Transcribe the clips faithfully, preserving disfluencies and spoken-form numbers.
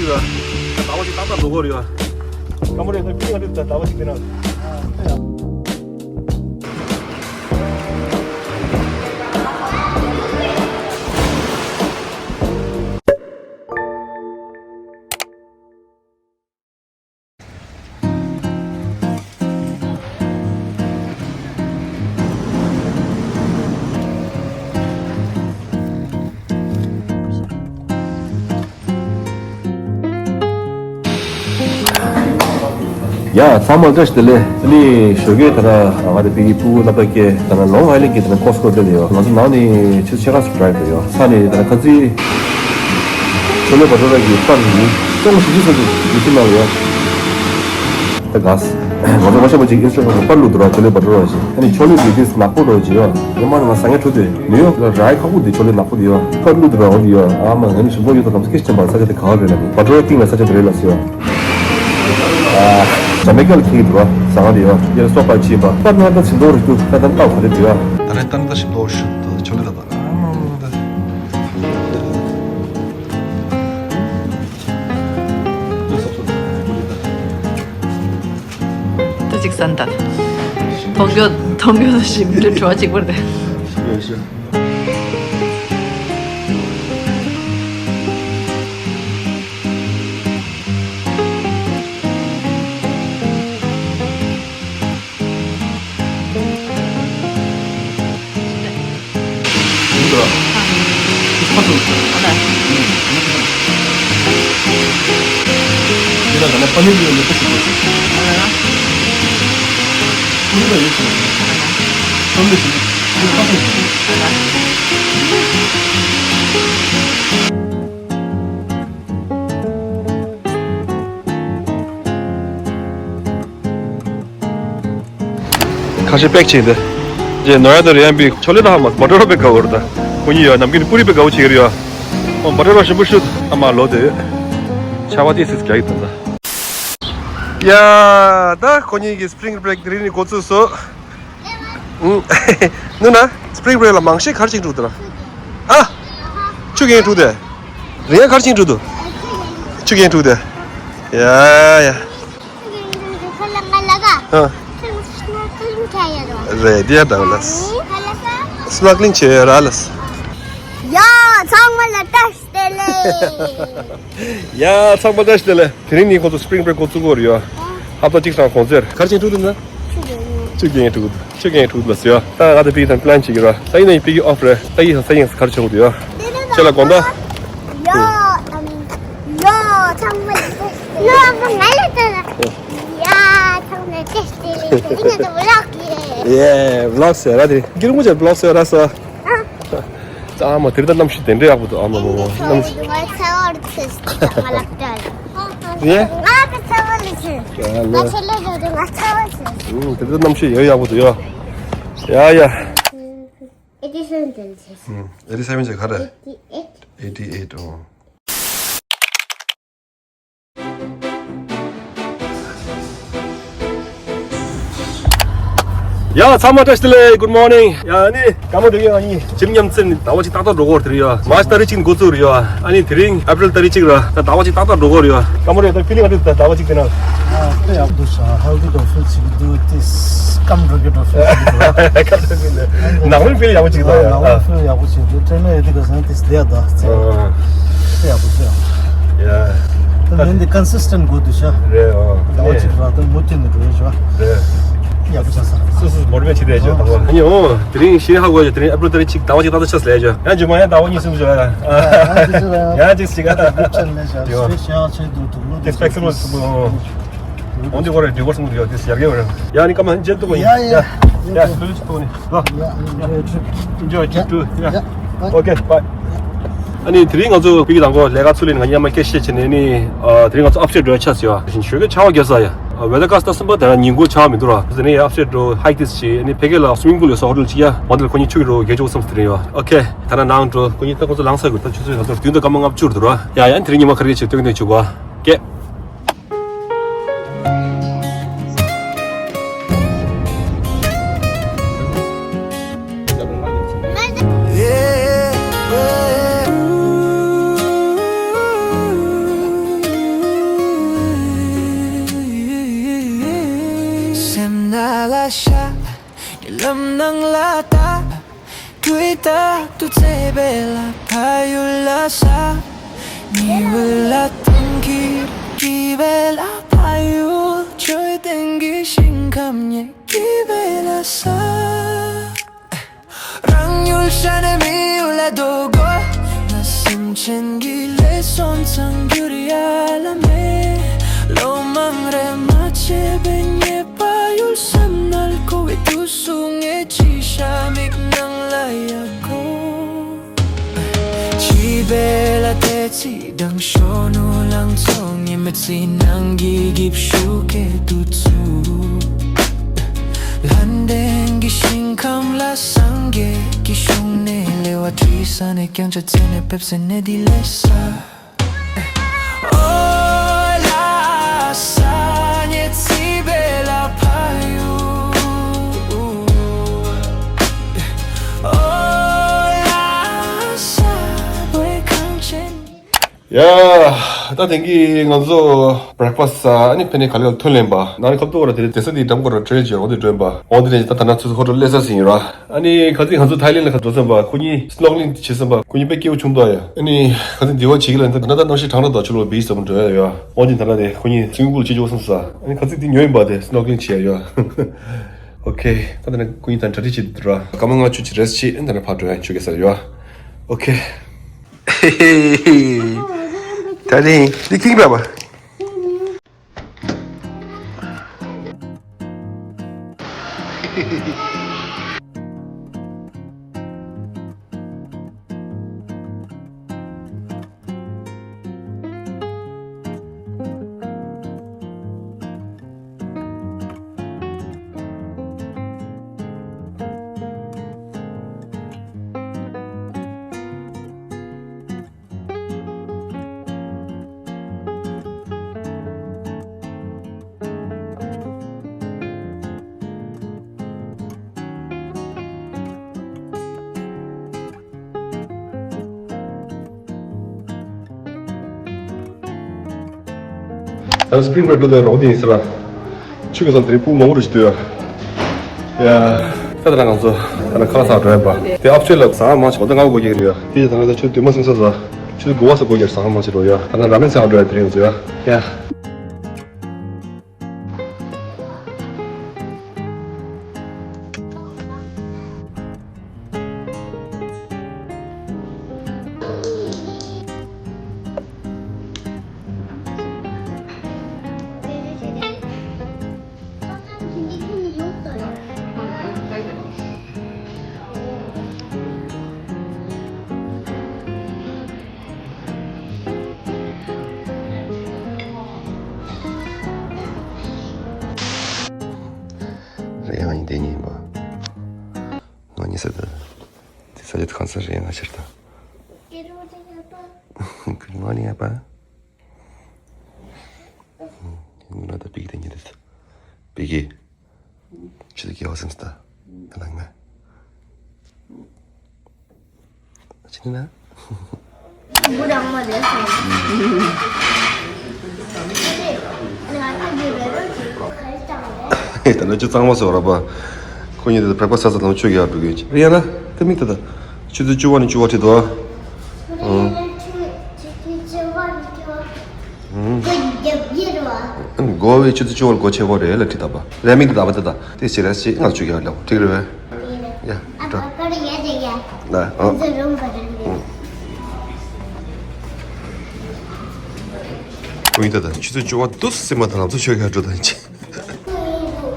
ཟླ་བ་གཅིག་ཏག་ཏག་འགྲོ་གི་རེད་ཡ། སྐམ་པོ་རེད་ད་ཕི་ལ་རེད་ད་ཟླ་བ་གཅིག་དེ་ན། ཡ་ཚང་མ་བཀྲ་ཤིས་བདེ་ལེགས། ཨ་ནི་ཞོགས་ཀས་ད་ལྟ་ང་དང་ཕི་གི་ཕྲུ་གུ་སློབ་གྲྭ་སྐྱེལ་ད་ལྟ་ལོང་ཨའི་ལན་གྱི་ད་ལྟ་ཀོ་སི་ཀོ་སླེབས་ཡོད། ང་ཚོ་ནང་ནས་ཆུ་ཚོད་ཕྱེད་ཀ་ཙམ་ཌ་རའེབ་རེད་ཡོད། ས་ནས་ད་ལྟ་ཁ་རྩིས། ཆོ་ལེ་བ་ཊུ་ར་གི་པར་ཡིན། སྟོང་བཞི་བཅུ་ཙམ་ཞིག་ཡོད་ཚུལ་གནང་ཡོད། ད་ག་ས། ང་ཚོ་ང་ཤ་མ་ཅིག་ཨིན་སི་ཊ་གྷ་རམ་པར་བླུགས་འདུག་ར། ཆོ་ལེ་བ་ཊུ་ར་ཞིག་ཨ་ནི་ཆོ་ལེ་འདི་དེ་ནག་པོ་འདྲ་ཅིག་ཡོད། ངས་མ་ནི་ང་ཟ་མཁན་ཁྲུ་དེ་ནིའུ་ཡོག་ལ་རའི་ཁག་པོ་འདི་ཆོ་ལེ་ནག་པོ་འདི་ཡོད། པར་བླུགས་འདུག་ར། འོ་འདི་ཡོད། ཨ་མ་ང་ནི་ཞིམ་པོ་ཡོད་ད་གམ་སྐད་ཆ་བར་ས་ཆ་དེ་ག་བ་རེད་ལ་ནི་བ་ཊུ་ར་ཀིང་ལ་ས་ཆ་དེ་རེད་ལ་ཟེར་ཡོད། ཨ། ཇ་མེ་ཀ་ལ་ཁེག་འདུག་ར། ཟ་ང་དེ་ཡོད། ཡར་སོག་པ་ཕྱིན་པ་པར་ནང་ད་ཞིམ་པོ་རེད་འདུག་ད་ད་ནག་ག་རེ་འདུག་ཡ། ད་རེས་ད་ནི་ད་ཞིམ་པོ་ཞུ་འདུག་ཆོ་ལེ་ད་ད། ཨ་མ་མ་ད། ད་ཅིག་ཟ་ད། མཐོང་རྒྱུ་མཐོང་རྒྱུ་ཞིམ་རེད་འགྲོ་གཅིག་པར་དེ། ཁ་ཤས་པེག་བྱས་འདི། རྗེས་ནོར་ཡ་དང་རེ་ཡན་པའི་ཆོ་ལེ་ད་ཧ་མ་བ་ཊུ་ར་པེག་ག་བོར་ད། ཁོ་གཉིས་ཡོད་ནམ་རྒྱུན་པུ་རི་པེག་ག་བོ་བྱེད་ཀྱི་རེད་ཡོད། ཨོ་བ་ཊུ་ར་ཞིམ་པོ་ཤུད་ཨ་མ་ལོ་དེ། ཆ་བ་ཏི་སིས་རྒྱག་གི་དང་ད། ཡ། ད་ཁོ་གཉིས་ཀྱི་སི་པི་རིང་བྷི་རེག་དེ་རིང་ནས་འགོ་ཚུགས་སོ། ཨུ། ནུ་ན། སི་པི་རིང་བྷི་རེག་ལ་མང་ཤས་ག་རེ་བྱེད་འགྲོ་འདུག་ལ། ཨ། ཆུ་རྐྱེན་འགྲོ་དེ། རེད་ཡ་ག་རེ་བྱེད་འགྲོ་འདུག་ཆུ་རྐྱེན་འགྲོ་དེ། ཡ་ཡ། ཨ། རེད་དེ་ཡ་འདྲ་བ་ལ། སི་ནོ་ཀི་ལིང་བྱེད་ཡ་ར་ལ། ཡ་ཚང་མ་ལ་བཀྲ་ཤིས་བདེ་ལེགས། ཡ་ཚང་མ་བཀྲ་ཤིས་བདེ་ལེགས། དེ་རིང་ནི་ཁོང་ཚོ་སི་པི་རིང་བྷི་རེག་འགོ་བཙུགས་ཀྱི་ཡོད་རེད་ཡ། ཧབ་ཏ་གཅིག་རང་གོང་ཚད་ག་རེ་བྱེད་འགྲོ་འདུག་ན། ཆུ་རྐྱེན་འགྲོ། ཆུ་རྐྱེན་འགྲོ་ལ་ཟེར་ཡ། ད་ང་དང་པི་ཡི་དང་པི་ལན་བྱེད་ཀྱི་ར། ད་ཡིན་ན་ཡིན་པི་ཡི་ཨོཕ་རེད། ད་ཡིན་ས་ཡིན་ག་རེ་བྱེད་དགོས་འདུག་ཡ། ཁྱེད་ལ་དགོངས་དག་ཡ། ཨམ། ཡ། ཚང་མ་ལ་ཡ། ཨམ། ང་ལ་ད་ལ། ཡ། ཚང་མ་ལ་ཏེ་ཏེ་ལེ་ཏེ་ལེ་ང་ཚོ་བི་ལོག་ཡེ། ཡེ། བི་ལོག་ཟེར་ར་དེ། སྒྱུར་མོ་ཅན་བི་ལོག་ཟེར་ར་ས། ཨ། ཨ་མ་དེ་རིང་ད་གནམ་གཤིས་དེ་འདྲ་ཡག་པོ་འདུག་ཨ་མ་མ་མ། གནམ་གཤིས། ང་ཚ་བ་ལ་ཚེས་ང་ལ་ལྟ་ལ། ཡེ། ང་ཚ་བ་ལ་ཚེས། ང་ཚ་ལ་ལྟ་ང་ཚ་བ་ལ་ཚེས། ཨུམ། དེ་རིང་ད་གནམ་གཤིས་ཡག་ཡག་པོ་འདུག་ཡ། ཡ་ཡ། eighty seven ཅན་ཚེས། ཨུམ། eighty seven ཅན་ག་རེ། eighty eight། eighty eight ཨོ། ཡ་ཚང་མ་བཀྲ་ཤིས་བདེ་ལེགས། Good morning། ཡ་ནི་དགའ་མོ་འདྲ་ཡོད། ཨ་ནི་ཇིམ་མཉམ་འཛིན་ཟླ་བ་གཅིག་ཏག་ཏག་འགྲོ་གི་རེད་ཡ། མར་ཆི་ཏ་རིག་གཅིག་འགོ་བཙུགས་རེད་ཡ། ཨ་ནི་དེ་རིང་ཨེ་པི་རིལ་ཏ་རིག་གཅིག་ར། ད་ཟླ་བ་གཅིག་ཏག་ཏག་འགྲོ་གི་རེད་ཡ། དགའ་མོ་རེད། ད་ཕི་ལིང་ག་འདྲ་འདུག་ད་ཟླ་བ་གཅིག་དེ་ན། ཨ་དཔེ་ཡག་པོ་འདུག་ཤག་ཧེལ་ཐི་ཌོལ་ཕིན་ཅིག་འདུག་དེ་སྐམ་འགྲོ་གི་འགྲོ་ཕིན་ཅིག་འདུག་ནང་མི་ཕིལ་ཡག་པོ་ཅིག་འདུག་ཡ། ནང་མི་ཕིལ་ཡག་པོ་ཅིག་འདུག་ཡ། ཨ། ཨ། དཔེ་ཡག་པོ་ཅིག་འདུག་ཏྲེན་ནར་ཡོད་དུས་ག་ས་ནས་དེ་ལས་ཡག་འདུག་ཨ། དཔེ་ཡག་པོ་ཅིག་ཡ། ད་ལན་དེ་ཀོན་སིས་ཊེན་ཊི་དགོས་འདུག་ཤག་རེད། ཨོ། ཟླ་བ་གཅིག་ར་ད་མུ་མཐུད་ནས་འགྲོ་ཡོད་ཤག་རེད། ཡག་པོ་ཆགས་སོང་། སོ་སོ་མོ་ཊི་ཝེཊ་བྱེད་བསྡད་ཤག་ད་བ། ཨ་ནི་ཨོ། དེ་རིང་ཤེས་ཧ་གོ་ཡ། དེ་རིང་ཨེ་པི་རིལ་ཏ་རིག་གཅིག་ཟླ་བ་གཅིག་ཏག་ཏག་ཆགས་ལས་ཤག་ཡང་ཅིག་མ་ཡང་ཟླ་བ་གཉིས་གསུམ་ཤག་ཡ། ཡང་ཅིག་ཅིག་ཨ། ཡང་ཅིག་ཅིག་ཨ། དེ་སི་པེག་སི་མོ་ཚུགས་པོ། འོན་ཏེ་ཁོ་རེ་ཌི་ཝོར་སི་མོ་ཡོད་དེ་ཡར་རྒྱས་བར། ཡ་ནི་ཀ་མན་ཇེ་ཏུ་གོ་ཡ་ཡ་ཡ། ཡ་ལུ་ཅི་ཏུ་ནི། ལོ། Enjoy your trip too. Yeah. Okay, bye. ཨ་ནི་དེ་རིང་ང་ཚོ་ཕི་གི་དང་པོ་ལས་ཀ་ཚུགས་ལེ་ང་མཉམ་མ་སྐད་བཤད་བྱས་ནས། ཨ་ནི་དེ་རིང་ང་ཚོ་ཨབ་སི་ཊེཊ་འགྲོ་ཡ་ཆགས་སོང་ཡ། ཞོགས་ཀས་ཆར་པ་བརྒྱབ་ས་ཡ། ཝེ་དར་ཀ་སི་ད་གསུམ་པ་དེ་རིང་ཉིན་གུང་ཆར་པ་མི་འདུག་ར། དེ་ནས་ཨབ་སི་ཊེཊ་འགྲོ་ཧའིཀ་ཏིས་བྱས། ཨ་ནི་ཕ་གི་ལ་སུ་ཝི་མིང་པུལ་ཡོད་ས་ཧོ་ཊེལ་ཅིག་ཡ། འོ་དེ་ལ་ཁོ་གཉིས་ཆུ་གི་རོ་རྒྱག་ཆོག་བསམ་སྟེ་དེ་རིང་ཡ། ཨོ་ཁེ། ད་ནང་འགྲོ། ཁོ་གཉིས་ད་ཁོ་ཚོ་ལངས་ཚར་གི་རེད། ད་ཆུ་ཚོད་ད་དུང་བདུན་དང་སྐར་མ་ལྔ་བཅུ་རེད་འདུག་ར། ཡ་ཡ། དེ་རིང་ཉི་མ་ག་རེ་བྱེད་སྟོན་གི་འདུག་བྱེད་དགོས། ཀེ། ཏུ་ཚེ་བེ་ལ་ཕ་ཡུལ་ལ་ས། ཉི་འོད་ལ་ཐང་གི་གི་བེ་ལ་ཕ་ཡུལ་ཆོས་ལྡན་གྱི་ཞིང་ཁམས་ཉེ་གི་བེ་ལ་ས། རང་ཡུལ་ཤ་ནས་མི་ཡུལ་ལ་འདོད་དགོས། ང་སེམས་ཅན་གྱི་ལས་སོན་ཚང་གྱུར་ཡ་ལ་མེད། ལོ་མང་རེ་མ་བྱས་པའི་ཉེས་པ་ཡུལ་སེམས་ནལ་ཁོ་བའི་དུས་སུ་ངས་ཅི་ཤ་མིག་ནང་ལ་ཡ་གོ། ཅི་བེ་ལ་དེ་ཚི་དང་ཤོ་ནུ་ལང་ཚོ་ངེ་མེད་ཚི་ནང་གི་གིབ་ཤུ་ཀེ་དུ་ཚུ། ལྷན་ལྡན་གྱི་ཞིང་ཁམས་ལ་སངས་རྒྱས་ཀྱི་གཞུང་ནས་ལེ་བ་བྲིས་ས་ནས་ཀྱང་ཆ་ཚེ་ནས་ཕེབས་སེ་ནས་འདི་ལས་ས། ཨོ་ལ་ས་ཉེ་ཚི་བེ་ལ་ཕ་ཡུ། ཨོ་ལ་ས་བོའི་གངས་ཅན། ཡ། ད་དེང་གི་ང་ཚོ་བྷེ་རེག་ཕ་སི་ཟ། ཨ་ནི་ཕ་ནས་ག་ལེར་ཐོན་ལེན་པ། ནང་ཁབ་ཏུ་བ་ར་དེ་རིང་དེ་ས་འདི་འགྲམ་སྐོར་ར་ཊེན་བྱས་འོ་དེ་འགྲོ་ཡིན་པ། འོ་དེ་ནས་ད་ད་ན་ཚོད་ཧོ་ཊེལ་སླེབས་ས་ཟིན་ཡིན་ར། ཨ་ནི་ཁ་ཚིག་ང་ཚོ་ཐའི་ལེན་ལ་ཁ་འགྲོ་ཙམ་པ་ཁོ་གཉིས་སི་ནོག་ལིང་བྱེད་ཙམ་པ་ཁོ་གཉིས་དཔེ་སྐྱིད་པོ་བྱུང་འདུག་ཡ། ཨ་ནི་ཁ་ཚིག་འདི་བ་བྱེད་ཀྱི་ལ་ད་ད་ད་གནམ་གཤིས་གྲང་ར་ད་ཆུ་ལོག་བི་ཙམ་འགྲོ་ཡ་ཡོད། འོ་དེ་ད་ན་དེ་ཁོ་གཉིས་སི་ཝི་མིང་པུལ་བྱེད་ཆོག་བསམ་ས། ཨ་ནི་ཁ་ཚིག་འདི་ཉོ་ཡིན་པ་དེ་སི་ནོག་ལིང་བྱེད་ཡ་ཡོད། ཨོ་ཁེ། ད་ད་ནི་ཁོ་གཉིས་ད་གྲ་སྒྲིག་བྱེད་འདུག་ར། སྐར་མ་ལྔ་བཅུ་ཅིག་རེ་སི་ཊི་བྱེད། ཨ་ནི་ད་ནི་ཕར་འགྲོ་ཡ་ཆུ་གེ་སར་ཡོད། ཨོ་ཁེ། ད་རིང་འདི་ཁིང་པ་བ། ད་སི་པི་རིང་བྷེ་ལི་ལ་རོགས་དེ་ཡིན་ཟེར་ལ། ཆུ་གི་ས་དེ་རིང་སྤུ་མང་པོ་རེ་ཞིག་འདུག་ཡ། ཡ། ད་ད་ང་ཚོ་ད་ནི་ཁ་ལག་ཟ་འགྲོ་ཡ་པ། དེ་ཨབ་སི་ཊེར་ལ་ཟ་མ་ཆེ་ད་ང་གོ་རྒྱག་རེད་ཡ། དེ་ད་ང་ཚོ་ཆུ་དུས་མ་སིང་ས་ཟ། ཆུ་དགུ་བ་ས་གོ་རྒྱག་ཟ་མ་ཆེ་རོ་ཡ། ད་ནི་ར་མེན་ཟ་འགྲོ་ཡ་དེ་རིང་ང་ཚོ་ཡ། ཡ། རེད་ཡང་ཡིན་དེ་ཉིན་མ། ང་གཉིས་ས་ད། དེ་ས་ཆ་གང་ས་རེད་ང་ཕྱིར་ད། Good morning ཨ་ཕ། ང་ད་པིག་དེ་ཉིན་རེད། པིག་གི། ཆུ་ཚོད་བརྒྱད་པ་སེམས་སྟ། ཨ་ལང་མ། ཅི་ན། ད་ནི་ཅི་གཙང་མ་བཟོ་ར་པ། ཁོ་གཉིས་དེ་བྲེག་ཕ་སི་ཟ་ས་དང་ཆུ་རྒྱག་འགྲོ་གི་ཡོད། རེད་ཡ་ན། ད་མིག་ད་ད། ཆུ་ཚོད་བཅུ་པ་ནས་བཅུ་པ་ཁྲིད་དོ། ཨང་། ཨང་། སྒོ་བའི་ཆུ་ཚོད་བཅུ་པར་སྒོ་ཕྱེ་དགོས་རེད་ལ་ཁྲིད་ད་པ། རེད་མིག་ད་ད་པ་ད་ད། དེ་ཞེ་ལ་ཞེ་ང་ཆུ་རྒྱག་ལ་ཁྲིད་རེད་པས། ཡ། འགྲོ། ལ། ཨང་། ཁོ་གཉིས་ད་ད་ཆུ་ཚོད་བཅུ་པ་དུས་སེམས་མ་ད་ང་ཚོ་ཆུ་རྒྱག་འགྲོ་ད་ཡིན་ཅི།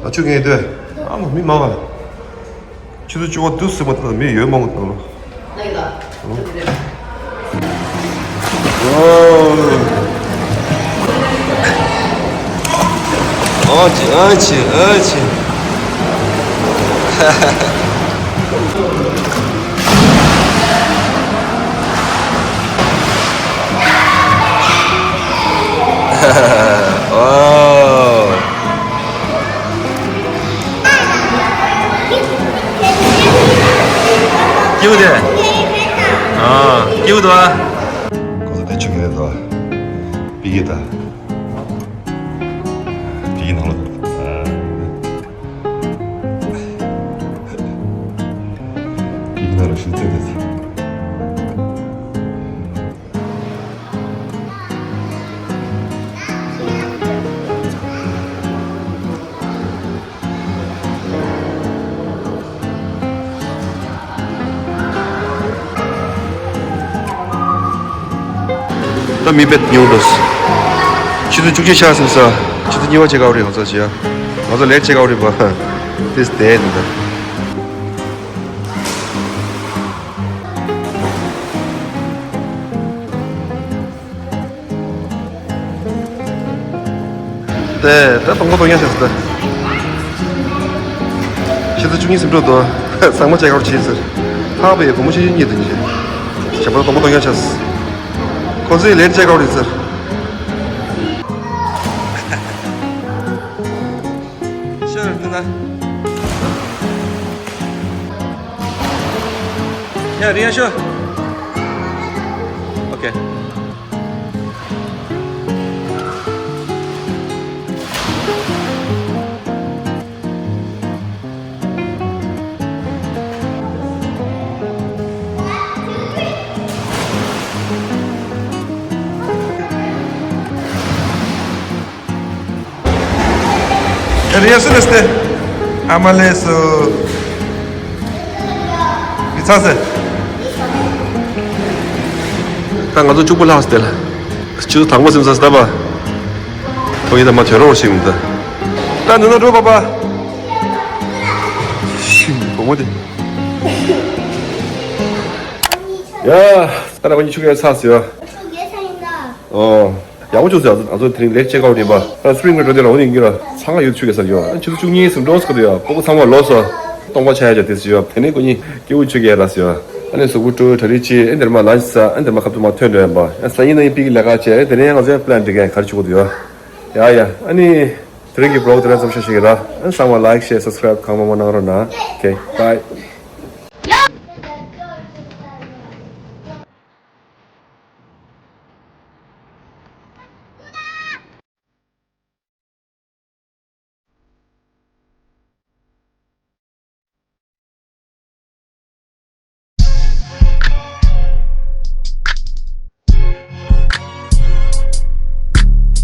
ཨ་ཆུ་ངས་ལྟོས། ཨ་མ་མི་མང་བ། ཆུ་ཚོད་བཅུ་པ་དུས་སེམས་མ་ད་ད་མི་ཡོད་མང་བ་ད་ལོ། ཨ་ཅི་ཨ་ཅི་ཨ་ཅི། ཨོ། སྐྱིད་པོ་དེ། ཨ། སྐྱིད་པོ་འདུག་ཨ། ཁོ་ཚོ་དེ་ཆུ་གི་རེད་དོ། པི་གི་ད། པི་གི་ནང་ལ། ཨ། པི་གི་ནང་ལ་ཤུགས་རྩེད་དེ། ད་མི་དཔེ་ཉུང་འགྲོ། ཆུ་ཚོད་བཅུ་གཅིག་ཆགས་ཟིན་ས། ཆུ་ཚོད་གཉིས་པ་ཅེག་ཨའུཊ་རེད། ང་ཚོ་བྱེད་ཡ། ང་ཚོ་ལེཊ་ཅེག་ཨའུཊ་རེད་པ། ཏིས་དེ་འདི་འདྲ། དེ་ད་སྟོང་པ་སྟོང་རྐྱང་ཆགས་སོང་ད། ཆུ་ཚོད་བཅུ་གཉིས་ཟིན་འགྲོ་འདུག་ཚང་མ་ཅེག་ཨའུཊ་བྱས་ཟེར། ཧ་པའི་བུ་མོ་ཆུང་ཆུང་གཉིས་དེ་ཉིད་བྱས། བྱས་པ་སྟོང་པ་སྟོང་རྐྱང་ཆགས་སོང་། ཁོ་ཚོས་ལེཊ་ཅེག་ཨའུཊ་ཡིན་ཟེར། ཤོར་འདི་ན། ཡ་རི་ཡ་ཤོ། ཨོ་ཁེ། རེས་སུ་ལས་ཏེ། ཨ་མ་ལས་སུ། མི་ཚང་ཟེར། ད་ང་ཚོ་གཅིག་པུ་ལྷག་སྟེ་ལ། ཆུ་ཚོད་དང་པོ་ཟིན་ས་སྟབས། ཐོག་ཡིན་ད་མ་ཐོན་རོགས་ཞིག་མི་འདུག་ད་ནུ་ན་འགྲོ་པ་པ། ཤིང་བུ་མོ་དེ། ཡ། ད་ལ་ང་གཉིས་ཆུ་གས་ཚགས་ཟེར་བ། ཨོ། ཡག་པོ་བྱུང་ཟེར། ང་ཚོ་དེ་རིང་ལེཊ་ཅེག་ཨའུཊ་ཡིན་པ། ད་སི་པི་རིང་བྷེ་ཊར་འགྲོ་དུས་ལ་འོ་ནི་ཡིན་གྱི་ར། ཚང་མ་ཡོད་ཆུ་གས་ཟེར་ཡོད། ཆུ་ཚོད་བཅུ་གཉིས་ཟིན་འགྲོ་ཟེར་གི་འདུག་ཡ། སྤུ་གུ་ཚང་མ་ལོག་སོང་། སྟོང་པ་ཆགས་ཡ་ཅག་དེ་ཟེར་ཡོད། དེ་ནས་ཁོ་གཉིས་སྐྱིད་པོ་ཆུ་གས་ར་ཟེར་ཡོད། ཨ་ནི་གཟུགས་པོ་བཀྲུས། གྲ་སྒྲིག་བྱས། ཨ་འདིར་མ་ལན་ཆི་ཟ། ཨ་འདིར་མ་ཁ་ཐུག་མ་ཐོན་འགྲོ་ཡ་ཡིན་པ། ཨ་སང་ཉིན་ནང་ཡིན་པིག་ལས་ཀ་བྱས། ཨ་དེ་ནས་ཡང་ང་ཚོའི་པི་ལན་འགྲིག་ག་ག་རེ་བྱེད་དགོས་འདུག་ཡ། ཡ་ཡ། ཨ་ནི་དེ་རིང་གི་བི་ལོག་དེ་རང་ཙམ་ཞུ་ཞིག་ར། ཨ་ཚང་མ་ལའིཀ་ཤེར་སབ་སི་ཀ་རའིབ་གང་མང་མང་གནང་རོགས་གནང་། ཨོ་ཁེ། བྷའི།